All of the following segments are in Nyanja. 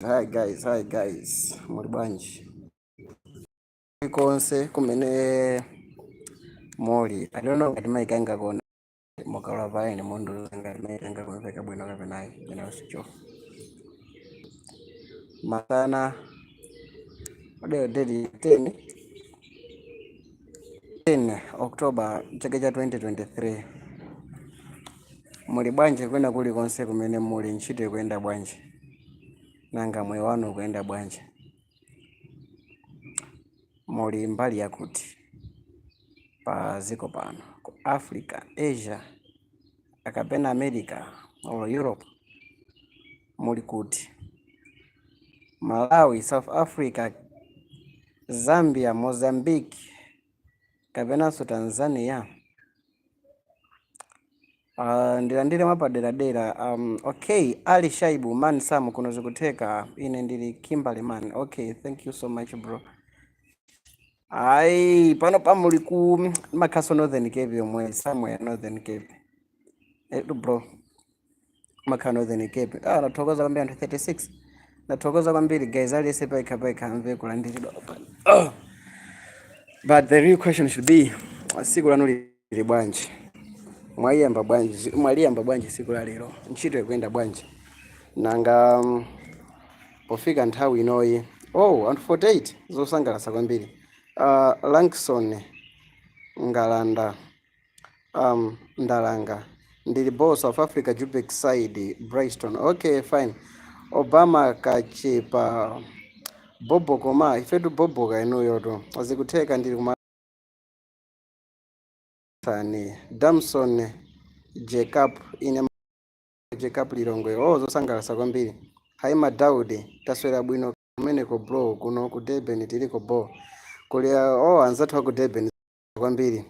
Hi guys, hi guys, muli bwanji? Konse kumene muli. I don't know ngati mic anga kona mukalowa paine mundu ngati mic anga kumveka bwino kapena ayi, kapena usicho. Masana lero date 10 October chaka cha 2023. Muli bwanji kwina kulikonse kumene muli? Ntchito ikuyenda bwanji? Nanga moyo wanu ukuyenda bwanji? Muli mbali yakuti pa dziko pano, ku Africa, Asia, akapena America or Europe? Muli kuti? Malawi, South Africa, Zambia, Mozambique kapenanso Tanzania? Ndilandire mwapaderadera. Okay, Ali Shaibu man, Sam kuno zikutheka. Ine ndili Kimberly man. Okay, thank you so much, bro. Ayi, pano pamuli ku makhaso Northern Cape yomwe, somewhere Northern Cape etu bro, makha Northern Cape. Ah, nathokoza kwambiri anthu 36, nathokoza kwambiri guys. Aliyense paikha paikha amve kulandiridwa pano. Oh. But the real question should be, tsiku lanu lili bwanji? Mwayiyamba bwanji? Mwaliyamba bwanji tsiku la lero? Ntchito ikuyenda bwanji? Nanga pofika nthawi inoyi, oh, anthu 48, zosangalatsa kwambiri. Langson Ngalanda, Ndalanga, ndili bo South Africa, Joburg side, Bryston. Okay, fine. Obama Kachepa bobo, koma ifetu bobo inuyoto azikutheka. Ndili kuma Sani Damson Jacob, ine Jacob Lilongwe. Oh, zosangalatsa kwambiri. Haima Daudi, taswera bwino kumeneko bro? Kuno ku Durban tiliko bo kuli. Oh, anzathu aku Durban kwambiri.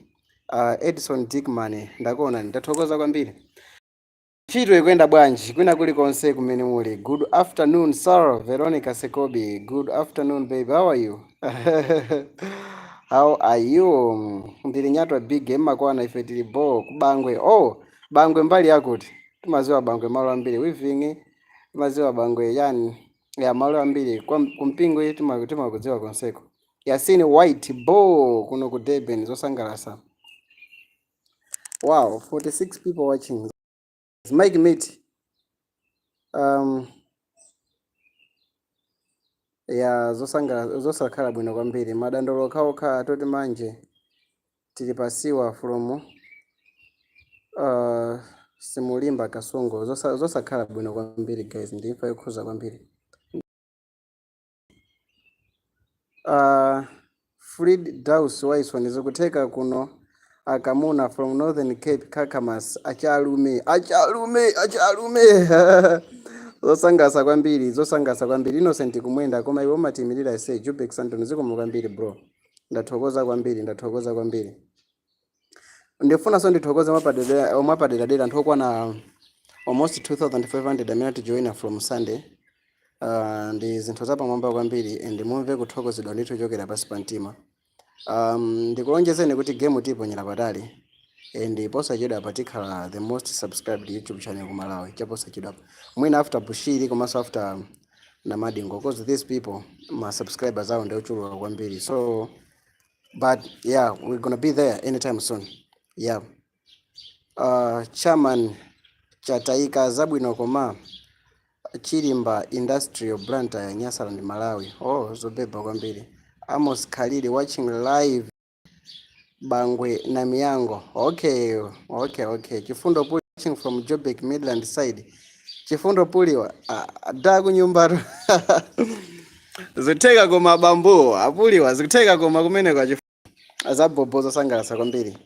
Edison Dickman, ndakuona, ndathokoza kwambiri. Ntchito ikuyenda bwanji kwina kulikonse kumene muli? Good afternoon, sir. Veronica Sekobi, good afternoon baby, how are you? How are you? Ndili nyatwa big emakwana, ife tili bo kubangwe. Oh, Bangwe mbali yakuti? Timaziwa Bangwe malo ambiri, weaving, timaziwa Bangwe yani ya malo ambiri kumpingo timakudziwa konseko. Yasini White, bo kuno ku Durban, zosangalatsa. Wow, 46 people watching. Mike Mate, ya zosangala zosakhala bwino kwambiri, madandolo okhaokha atoti manje tili pasiwa from Simulimba Kasungu. Zosakhala bwino kwambiri guys, ndimfa yokhuza kwambiri. Fred Daus Waison, zikutheka kuno akamuna from Northern Cape, Kakamas. Achalume, achalume, achalume, zosangalatsa kwambiri, zosangalatsa kwambiri. Innocent Kumwenda, koma iwe umatiyimirira ese. Jubek Santon, zikomo kwambiri bro, ndathokoza kwambiri, ndathokoza kwambiri. Ndifunanso ndithokoze mwapaderadera anthu okwana almost 2500 amene atijoina from Sunday. Ndi zinthu zapamwamba kwambiri and mumve kuthokozedwa ndithu kuchokera pansi pa mtima. Ndikulonjezeni kuti game tiyiponyera patali and posachedwa pa tikhala the most subscribed YouTube channel ku Malawi chaposachedwa, mwina after Bushiri komanso after Namadingo, because these people ma subscribers awo ndi ochuluka kwambiri. So but yeah, we're gonna be there anytime soon, yeah. Chairman Chataika, zabwino koma Chilimba Industrial, Blantyre, Nyasaland, Malawi. Oh, zobeba kwambiri. Amos Khalili, watching live Bangwe na Miyango. Okay. Chifundo Puli, watching from Joburg Midland side. Chifundo Puliwa, ah, da kunyumbaro zikutheka koma bambo apuliwa zikutheka koma kumene kwa azabobo, zosangalatsa kwambiri.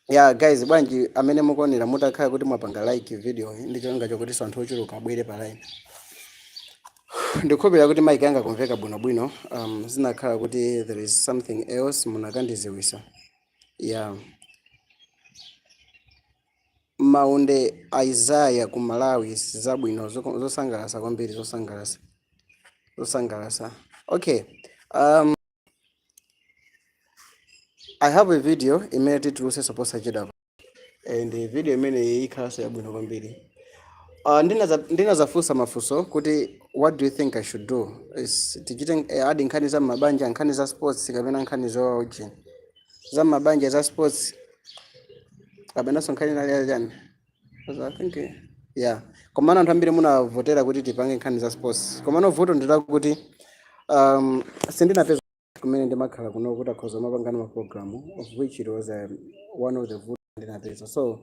Yeah guys, bwanji amene mukuonera mutakhala kuti mwapanga like video iyi ndi cholinga chokuti anthu ochuluka abwere pa line. Ndikhulupirira kuti mic yanga kumveka bwinobwino. Zinakhala kuti there is something else munakandiziwisa. Yeah, Maunde Isaiah, ku Malawi zabwino, zosangalatsa kwambiri, zosangalatsa, zosangalatsa. Okay, I have a video imene tituluse posachedwa and video imene ikhalanso yabwino kwambiri. Ndinazafunsa mafunso kuti, what do you think I should do? Is tichite add nkhani za mabanja, nkhani za sports, kapena nkhani za ujeni, za mabanja, za sports, kapenanso nkhani inali chani? 'Cause I think, yeah, komano anthu ambiri munavotera kuti tipange nkhani za sports. Komano vuto ndilakuti sindinapeza kumene ndimakhala kuno kuti akhoza mapangano ma program, of which it was one of the vuto ndinapeza. So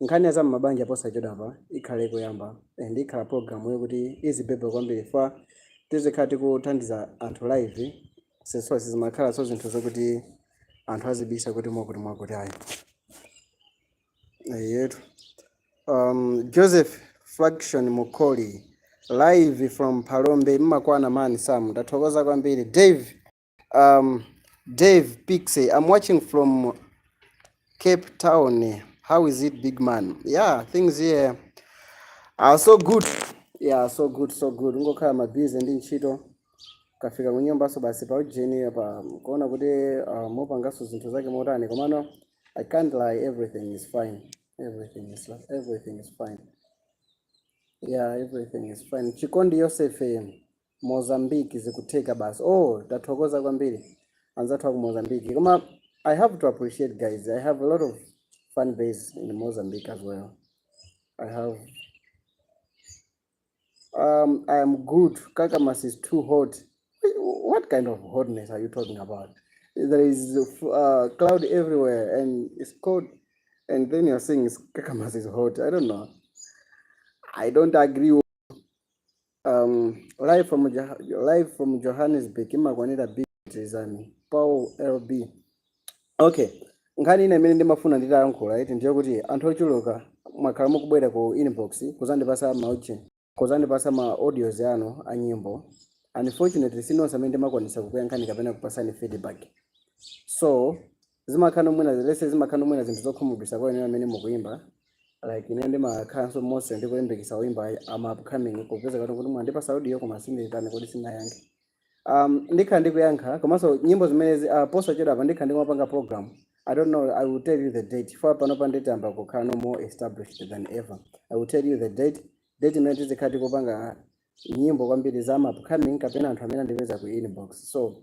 nkhani ya za mabanja posachedwapa ikhale kuyamba and ikhala program yokuti izibebe kwambiri, fa tizikhala tikuthandiza anthu live. Seso sizimakhala so zinthu zokuti anthu azibisa kuti mwakuti mwakuti, ayi yetu. Joseph Flaction Mukoli, live from Phalombe, mmakwana man Sam, ndathokoza kwambiri. Dave Pixie, I'm watching from Cape Town. How is it, big man? Yeah, things here are so good. Yeah, so good, so good. Ungokhala ma busy ndi ntchito, kafika kunyumbaso basi pa ujeni pa kuona kuti mupangaso zinthu zake motani. Komano I can't lie, everything is fine. Everything is fine. Yeah, everything is fine. Chikondi Yosefe, Mozambique zikutheka basi. Oh, tathokoza kwambiri anzathu aku Mozambique. Koma I have to appreciate, guys. I have a lot of fan base in Mozambique as well. I have I am good. Kakamas is too hot. What kind of hotness are you talking about? There is cloud everywhere and it's cold, and then you're saying Kakamas is hot. I don't know. I don't agree. Live from Johannesburg, imakwanira big zani Paul LB. Okay, nkhani ina imene ndimafuna nditayankhula iti ndiyo kuti anthu ochuluka mwakhala mukubwera ku inbox kuzandipasa mauchi, kuzandipasa ma audios anu a nyimbo. Unfortunately, sinonse amene ndimakwanisa kukuyankhani kapena kupasani feedback. So zimakhala mwina lese, zimakhala mwina zinthu zokhumudwitsa kwa inu amene mukuyimba. Like ine ndimakhalanso monse ndikulimbikitsa oyimba ama upcoming, kupeza kuti mwandipasa audio koma sinditani kuti sinayankhe. Ndikhala ndikuyankha komanso nyimbo zimenezi posachedwa apa ndikhala ndikumapanga program. I don't know, I will tell you the date. For pano panditamba kukhala no more established than ever. I will tell you the date imene tizikhala tikupanga nyimbo kwambiri za ma upcoming kapena anthu amene andipeza ku inbox. So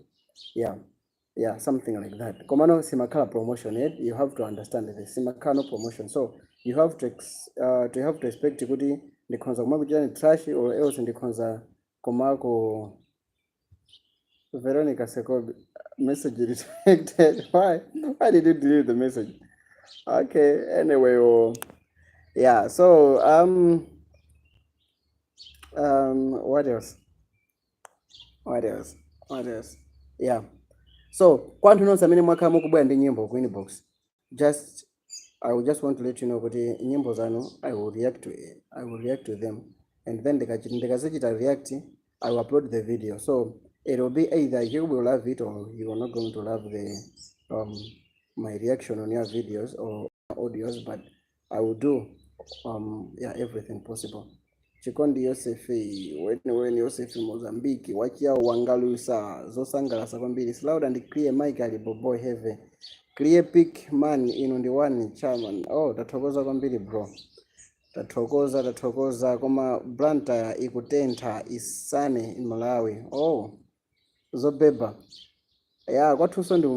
yeah, something like that. Komano simakhala promotion, eh? You have to understand this, simakhala no promotion. So you have to to have to expect kuti ndikhonza kumakuchitani trash or else ndikhonza kumako. Veronica Sekobi, message rejected. Why? Why did you delete the message? Okay, anyway, oh, yeah, so what else? What else? What else? Yeah. So, kwa anthu nonse amene mwakhala mukubwera ndi nyimbo ku inbox, just I will just want to let you know kuti nyimbo zanu I will react to it. I will react to them and then ndikazichita react, I will upload the video. So it will be either you will love it or you are not going to love the my reaction on your videos or audios, but I will do yeah, everything possible. Chikondi Yosefe, weni Yosefe Mozambique, wachiyawo wangalusa zosangalatsa kwambiri. It's loud and clear. Mike ali boboy heavy. Clear pick man, inu ndi one chairman. Oh, tathokoza kwambiri, bro. Tathokoza, tathokoza. Koma Blantyre ikutentha, isane in Malawi. Oh, zobeba. Yeah, kwathunso ndi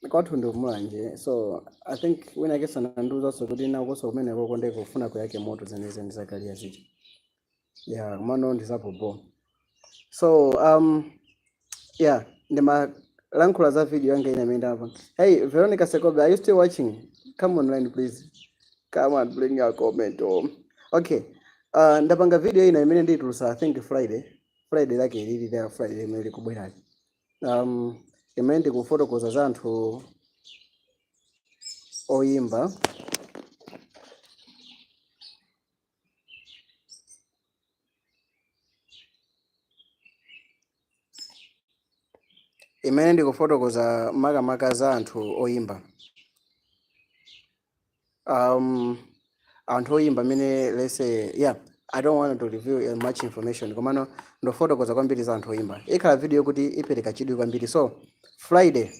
kwathu ndi Mulanje. So I think wina kesa nandiuzanso kuti nakonso kumeneko konde kufuna kuyake moto zenizeni zakaliya zija. Yeah, kumano ndizapopo. So yeah, ndimalankhula za video yanga ine imene ndapa. Hey Veronica Sekobe, are you still watching? Come online, please. Come and bring your comment. Oh. Okay. Ndapanga video ina imene nditulusa, I think Friday. Friday lake ilili there, Friday imene likubwerali. Imene ndikufotokoza za anthu oyimba. Imene ndikufotokoza makamaka za anthu oyimba. Anthu oyimba amene, let's say, yeah, I don't want to reveal much information, komano ndofotokoza kwambiri za anthu oyimba. Ikhala video kuti ipereka chidwi kwambiri. So Friday,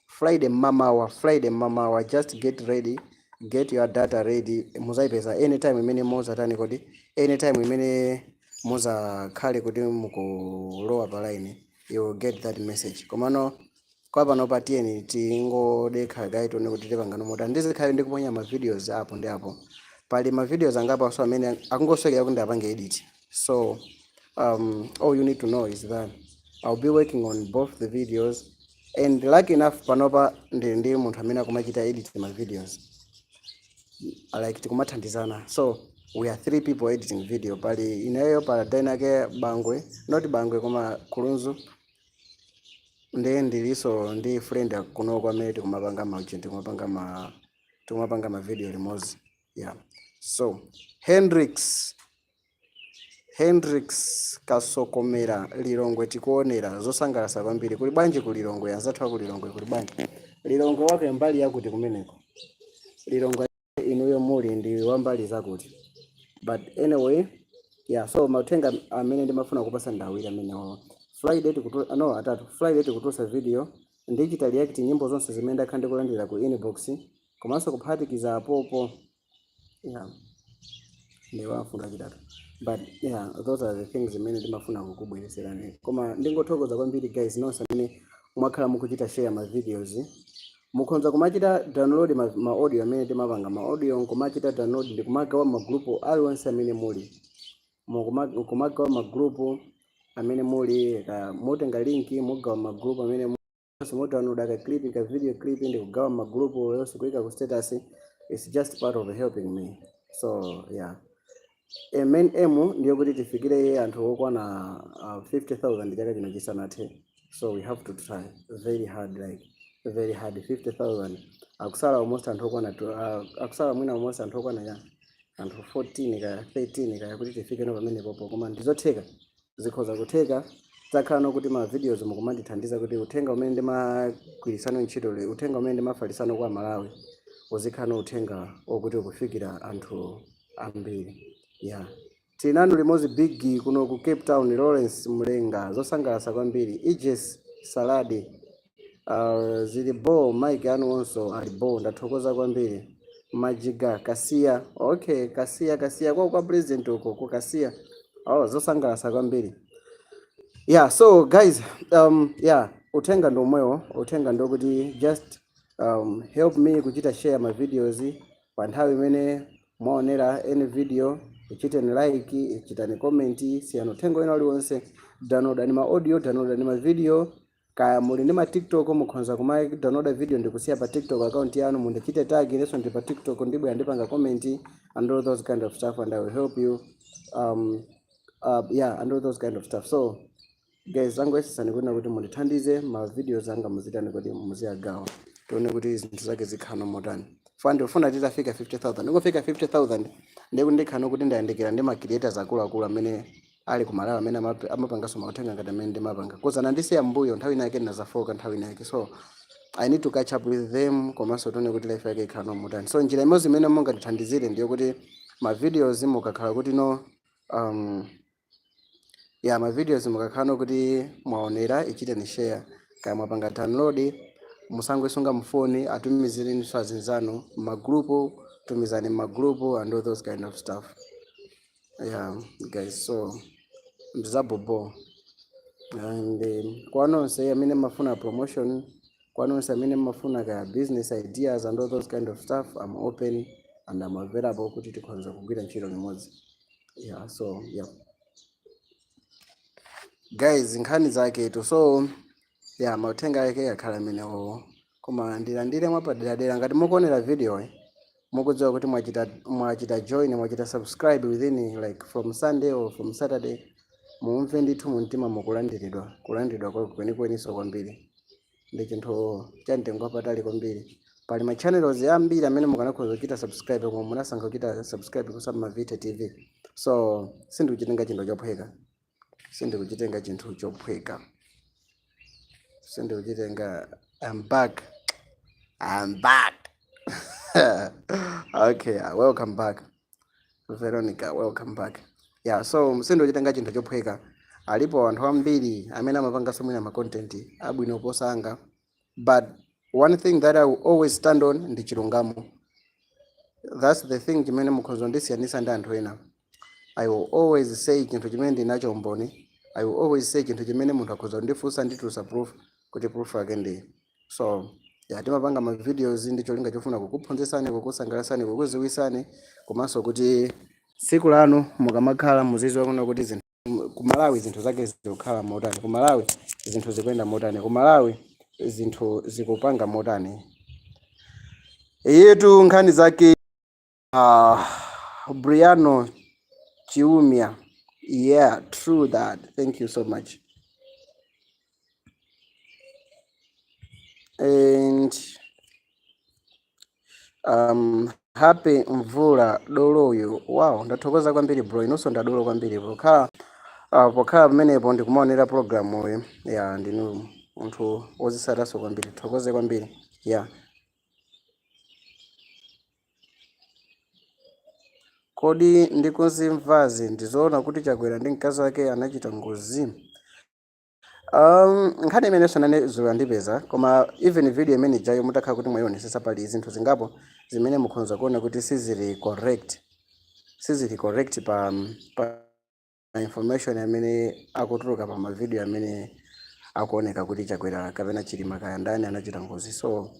Friday mmamawa, Friday mmamawa, just get ready. Get your data ready, muzayipeza anytime imene muzatani kodi, anytime imene muzakhale kuti mukulowa pa line, you will get that message. Komano kwa pano patiyeni tingodekha kaye, tione kuti tipangano motani. Ndizikhale ndikuponya ma videos apo ndi apo. Pali ma videos angapo so amene akungoswekera kuti apange edit. So all you need to know is that I'll be working on both the videos, and lucky enough panopa ndili ndi munthu amene akumachita edit ma videos, like tikumathandizana. So we are three people editing video. Pali ineyo, pali Dainake Bangwe, not Bangwe koma Kulunzu, ndiye ndiliso ndi friend kunoko amene tikumapanga ma tikumapanga ma video limodzi. Yeah, so Hendrix Kasokomera, Lilongwe, tikuonera zosangalatsa kwambiri. Kuli bwanji ku Lilongwe? Anzathu aku Lilongwe, kuli bwanji? Lilongwe wake mbali yakuti kumeneko? Lilongwe inuyo muli ndi wambali zakuti? But anyway, yeah, so mauthenga amene ndimafuna kupasa ndawiri amenewo. Friday tikutu, no, atatu. Friday tikutulutsa video, ndichita react nyimbo zonse zimene ndakhala ndikulandira ku inbox, komanso kuphatikiza apopo, yeah, ndiwafuna chitatu. But yeah, those are the things zimene ndimafuna kukubwereserani. Koma ndingothokoza kwambiri guys nonse amene mwakhala mukuchita share ma videos. Mukhoza kumachita download ma audio amene timapanga, ma audio nkumachita download ndi kumagawa magrupu aliwonse amene muli. Kumagawa magrupu amene muli ka, mutenga link, mugawa magrupu amene mu download ka clip, ka video clip, ndi kugawa magrupu yonse, kuyika ku status. It's just part of helping me. So yeah, a main aim ndiyo kuti tifikire anthu okwana 50,000 chaka chino chisanathe. So we have to try very hard, like very hard. 50,000, akusala almost anthu okwana akusala mwina almost anthu okwana ya anthu 14 kaya 13 kaya kuti tifike no pamene popo. Koma ndizotheka, zikhoza kutheka. Zakhala nokuti ma videos mukumandithandiza kuti uthenga umene ndimagwirisano ntchito, uthenga umene ndimafalisano kwa Malawi uzikhala uthenga wokuti ukufikira anthu ambiri. Yeah, tinanu limodzi big kuno ku Cape Town. Lawrence Mlenga, zosangalatsa kwambiri. Ijes Saladi, zili bo, mike anu onso ali bo, ndathokoza kwambiri. Majiga Kasiya, okay, Kasiya, Kasiya kwa president uko ku Kasiya. Oh, zosangalatsa kwambiri. Yeah, so guys, yeah, uthenga ndi omwewo. Uthenga ndokuti just help me kuchita share ma videos. Pa nthawi imene mwaonera any video, ichiteni like, ichitani comment, siyani uthenga wina uliwonse, downloadani ma audio, downloadani ma video. Kaya muli ndi ma TikTok, mukhoza kuma download video ndikusiya pa TikTok account yanu, mundichite tag, inenso ndi pa TikTok, ndibwera ndipanga comment and all those kind of stuff, and I will help you. Yeah, and all those kind of stuff. So guys, angoyesesani kuona kuti mundithandize ma videos anga muzitani kuti muziyagawa, tione kuti zinthu zake zikhala motani. Fa ndifuna titafika 50,000. Ndingofika 50,000, ndiye ndikhala kuti ndayandikira ndi ma creators akuluakulu amene ali ku Malawi, amene amapanganso mauthenga ngati amene ndimapanga, 'cause anandisiya mbuyo nthawi inake, ndinazafoka nthawi inake. So I need to catch up with them, komanso tione kuti life yake ikhala motani. So njira imodzi imene mungandithandizire ndiyo kuti ma videos mukakhala kuti no, yeah, ma videos mukakhala kuti mwaonera, ichiteni share. Kaya mwapanga download, musangoisunga mfoni, atumizireni azinzanu magrupu, tumizani magrupu and all those kind of stuff. Yeah guys, so ndizabobo. And kwa nonse amene mafuna promotion, kwa nonse amene mafuna ka business ideas and all those kind of stuff, I'm open and I'm available kuti tikhoza kugwira ntchito limodzi. Yeah, so yeah guys, nkhani zaketu. So yeah, mauthenga ake akhala amenewo. Koma ndilandire mwapaderadera ngati mukuonera video, mukudziwa kuti mwachita join, mwachita subscribe within like from Sunday or from Saturday, mumve ndithu mumtima mukulandiridwa, kulandiridwa kwake kwenikweninso kwambiri. Ndi chinthu cha mtengo wapatali kwambiri. Pali ma channels ambiri amene mukanakhoza kuchita subscribe, koma munasankha kuchita subscribe ku Mavita TV. So sindikuchitenga chinthu chophweka, sindikuchitenga chinthu chophweka, sindikuchitenga. I'm back, I'm back. Okay, welcome back Veronica, welcome back. Yeah, so sindikuchitenga chinthu chophweka. Alipo anthu ambiri amene amapanganso mwina ma content abwino posanga, but one thing that I will always stand on ndi chilungamo. That's the thing chimene mukhoza ndisiyanisa ndi anthu ena. I will always say chinthu chimene ndinacho umboni. I will always say chinthu chimene munthu akhoza kundifunsa, nditulutsa proof kuti proof yake ndi. So yeah, timapanga ma videos ndi cholinga chofuna kukuphunzitsani, kukusangalatsani, kukuziwisani, komanso kuti tsiku lanu mukamakhala muzidziwa kuno kuti zinthu ku Malawi, zinthu zake zikukhala motani, ku Malawi zinthu zikuyenda motani, ku Malawi zinthu zikupanga motani. Iyetu nkhani zake. Briano Chiumia, yeah, true that. Thank you so much. And Happy Mvula doloyo, wow, ndathokoza kwambiri bro, inunso ndadolo kwambiri pokhala pamenepo ndikumaonera program uyu. Yeah, ndinu munthu wozisatanso kwambiri, thokoze kwambiri, yeah. Kodi ndikuzimvazi ndizoona kuti Chakwera ndi mkazi wake anachita ngozi? Nkhani imenenso nane dzulo andipeza, koma even video imene ijayo mutakhala kuti mwayionesesa, pali zinthu zingapo zimene mukhoza kuona kuti sizili correct pa information amene akutuluka pa ma video amene akuoneka kuti Chakwera kapena Chilima kaya ndani anachita ngozi. So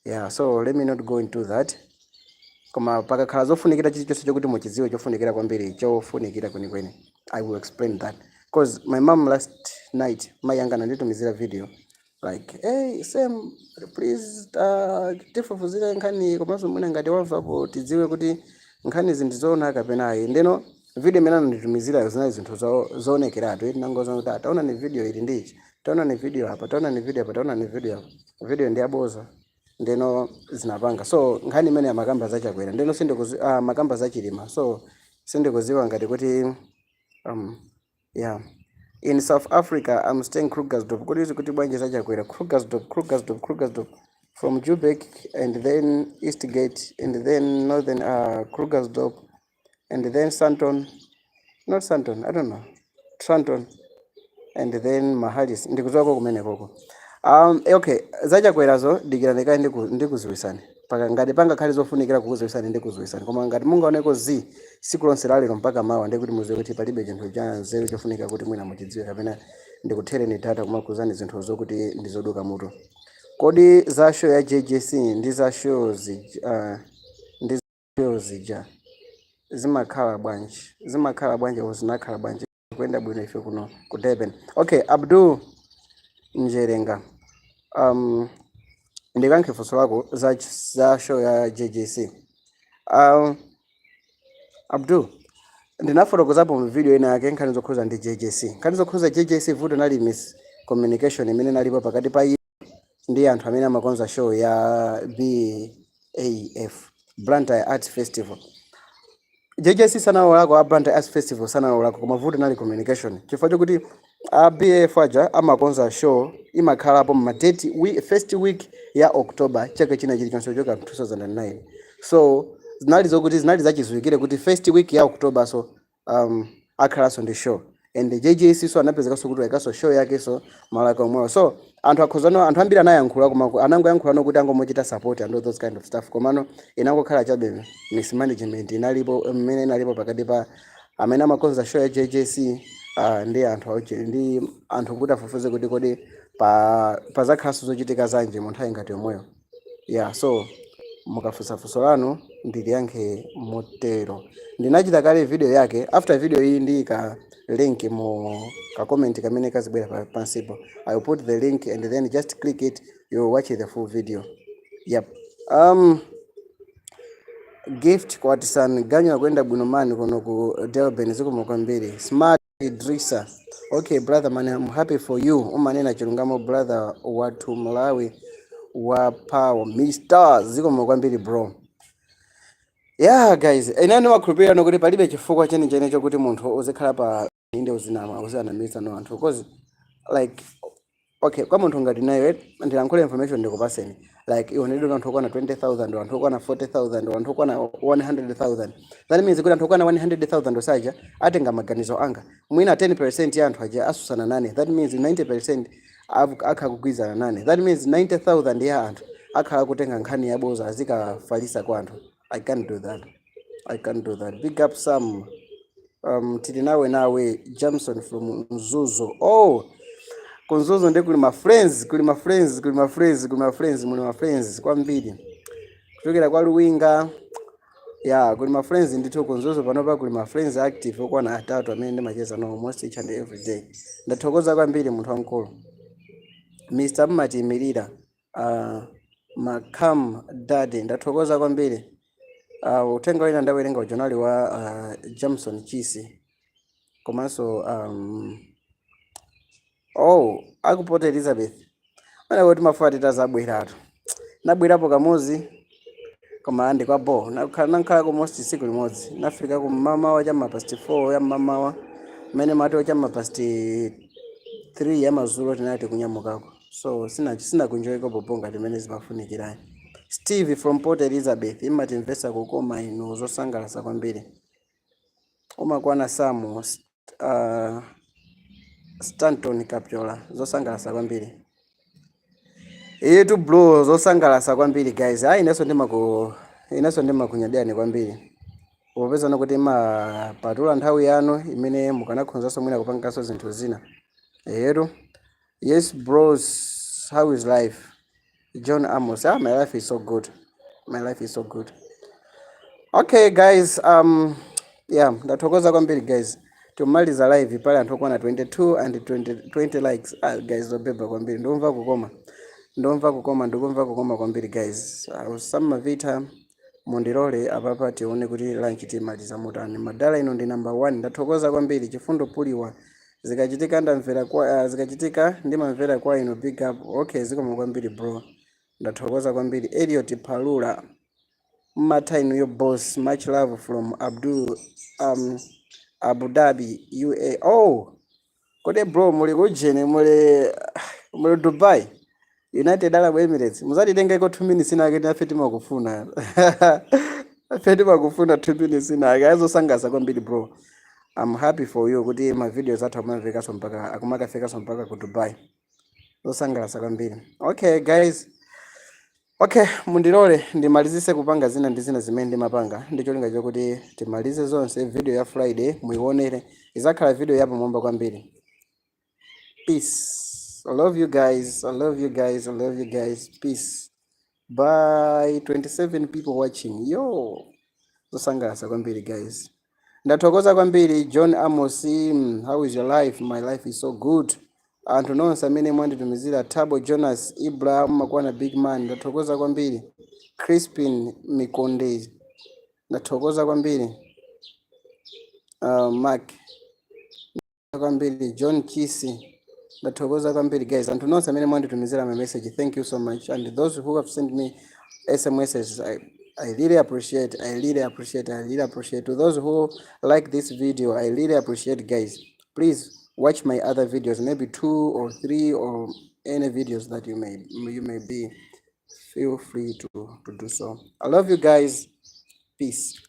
yeah, so let me not go into that, koma pakakhala zofunikira, chilichonse chokuti muchidziwe chofunikira kwambiri, chofunikira kwenikweni, I will explain that, because my mom last night, mayi anga ananditumizira video like, "Hey Sam, please, tifufuzire nkhani, komanso mwina ngati wamvapo tidziwe kuti nkhani izi ndizoona kapena ayi." Ndeno video imene ananditumizira zinali zinthu zoonekeratu. Tinangoza kuti, "Taona ni video ili ndichi, taona ni video apa, taona ni video apa, taona ni video apa, video ndi yaboza." Ndeno zinapanga. So nkhani imene amakamba za Chakwera, ndeno makamba za Chilima, so sindikuziwa ngati kuti yeah. In South Africa, I'm staying Krugersdorp. Kuti izi kuti bwanji za Chakwera? Krugersdorp, Krugersdorp, Krugersdorp. From Joburg and then Eastgate and then northern Krugersdorp and then Sandton, not Sandton, I don't know, Tranton and then Mahalis. Ndikudziwako kumene koko. Okay, za Chakwerazo dikirani kaye ndikuziwisani. Paka ngati pangakhale zofunikira kukuziwisani, ndikuziwisani. Koma ngati mungaoneko zi siku lonse la lero mpaka mawa, ndikuti muziwe kuti palibe chinthu cha nzeru chofunika kuti mwina muchidziwe kapena ndikuthereni data kumakuzani zinthu zokuti ndizoduka mutu. Kodi za show ya JJC ndi show zija zimakhala bwanji? Zimakhala bwanji au zinakhala bwanji? Kuyenda bwino ife kuno ku Durban. Okay, Abdul Njerenga. Ndikankhe funso lako za show ya JJC. Abdul, ndinafotokozapo mu video ina yake nkhani zokhuza ndi JJC. Nkhani zokhuza JJC, vuto nali miscommunication imene nalipo pakati pa iye ndi anthu amene amakonza show ya BAF, Blantyre Arts Festival. JJC sanawolako, a Blantyre Arts Festival sanawolako, koma vuto nali communication, chifukwa chokuti a BAF aja amakonza show imakhalapo ma date first week ya October chaka china chilichonse kuchoka 2009. So zinali zokuti zinali zachidziwikire kuti first week ya October so akhalanso ndi show, and JJC so anapezekanso kuti waikaso show yake so malaka omwewo. So anthu akhozano, anthu ambiri anayankhula, koma anangoyankhula kuti angomuchita support and all those kind of stuff, komano inangokhala chabe mismanagement inalipo mmene inalipo pakati pa amene amakonza show ya JJC ndi anthu ndi anthu kuti afufuze kuti kodi pa pazakhalanso zochitika zanji mu nthawi ngati yomweyo. Yeah, so mukafunsa funso lanu ndiliyankhe motero. Ndinachita kale video yake. After video iyi ndiyika link mu ka comment kamene kazibwera pansipo. I will put the link and then just click it, you will watch the full video. Yep. Gift Kwatisan ganyo akuyenda bwino mani kuno ku Durban, zikomo kwambiri. Smart Idrisa, okay brother man, I'm happy for you. Umanena chilungamo brother wathu Malawi wa power Mr. Zikomo kwambiri bro. Yeah guys, ine ndimakhulupirira kuti palibe chifukwa chenicheni chokuti munthu uzikhala pa inde uzinama, uzinamisa no anthu, because like, okay, kwa munthu ngati nayo ndilankhule information ndikupaseni, like ionedwe anthu okwana 20,000, anthu okwana 40,000, anthu okwana 100,000. That means kuti anthu okwana 100,000 osaja atenga maganizo anga, mwina 10% ya anthu aja asusana nane. That means 90% akhala kugwirizana nane. That means 90,000 ya anthu akhala kutenga nkhani yaboza azikafalisa kwa anthu. I can't do that, I can't do that. Big up Sam. Tili nawe nawe Jamson from Mzuzu. Oh, ku Mzuzu ndi kuli ma friends, kuli ma friends, kuli ma friends, kuli ma friends, muli ma friends kwambiri kuchokera kwa Luwinga ya, kuli ma friends ndithu ku Mzuzu. Panopa kuli ma friends active okwana atatu amene ndimacheza nawo almost each and every day. Ndathokoza kwambiri, munthu wamkulu. Mr. Mmatiyimirira, Makam Daddy, ndathokoza kwambiri. Uthenga wina ndawerenga ujonali wa Jamson Chisi komanso oh, aku Port Elizabeth mana kuti mafuta titazabweratu. Nabwerapo kamuzi koma andi kwa bo nankhalako most tsiku limodzi. Nafika kum'mamawa cham'ma past 4 ya mmamawa, mmene mati cham'ma past 3 ya madzulo tinati kunyamukako, so sinakunjoyeko popo ngati mmene zimafunikirani. Steve from Port Elizabeth, imatimvesa kukoma inu, zosangalatsa kwambiri. Umakwana Samu Stanton Kapchola, zosangalatsa kwambiri. Iyetu bro, zosangalatsa kwambiri guys. Ayi, inenso ndimakunyadirani kwambiri popeza kuti mapatula nthawi yanu imene mukanakhonzanso mwina kupanganso zinthu zina. Eyetu, yes bros, how is life? John Amos. Ah, my life is so good, my life is so good. Okay guys, yeah, ndathokoza kwambiri guys. Tumaliza live pale anthu okwana 22 and 20, 20 likes. Ah guys, zobeba kwambiri. Ndumva kukoma, ndumva kukoma, ndikumva kukoma kwambiri guys. Usama Vita, mundilole apapa tione kuti lunch timaliza mutani. Madala ino ndi number 1. Ndathokoza kwambiri. Chifundo Puliwa, zikachitika ndamvera kwa zikachitika ndimamvera kwa ino, big up. Okay, zikoma kwambiri bro, ndathokoza kwambiri. Eliot Palula, mmatha inuyo boss, much love from Abdul Abu Dhabi, UA. Oh, kodi bro muli kujeni, muli Dubai, United Arab Emirates? Muzatitengeko 2 minutes inake, nafe timakufuna, afe timakufuna 2 minutes inake. Azosangalatsa kwambiri bro. I'm happy for you kuti ma videos athu akumamvekaso mpaka akumakafikaso mpaka ku Dubai. Zosangalatsa kwambiri. Okay guys, okay, mundilole ndimalizise kupanga zina ndi zina zimene ndimapanga ndi cholinga chokuti timalize zonse. Video ya Friday muionere, izakhala video yapamwamba kwambiri. Peace. I love you guys, I love you guys, I love you guys. Peace, bye. 27 people watching, yo, zosangalatsa kwambiri guys. Ndathokoza kwambiri. John Amos, how is your life? My life is so good. Anthu nonse amene mwanditumizira, Tabo Jonas, Ibrahim Makwana, big man, ndathokoza kwambiri. Crispin Mikonde, ndathokoza kwambiri. Mark kwambiri. John Chisi, ndathokoza kwambiri guys. Anthu nonse amene mwanditumizira ma message, thank you so much. And those who have sent me SMSs, I really appreciate, I really appreciate, I really appreciate. To those who like this video, I really appreciate guys. Please watch my other videos, maybe two or three or any videos that you may be feel free to do so. I love you guys. Peace.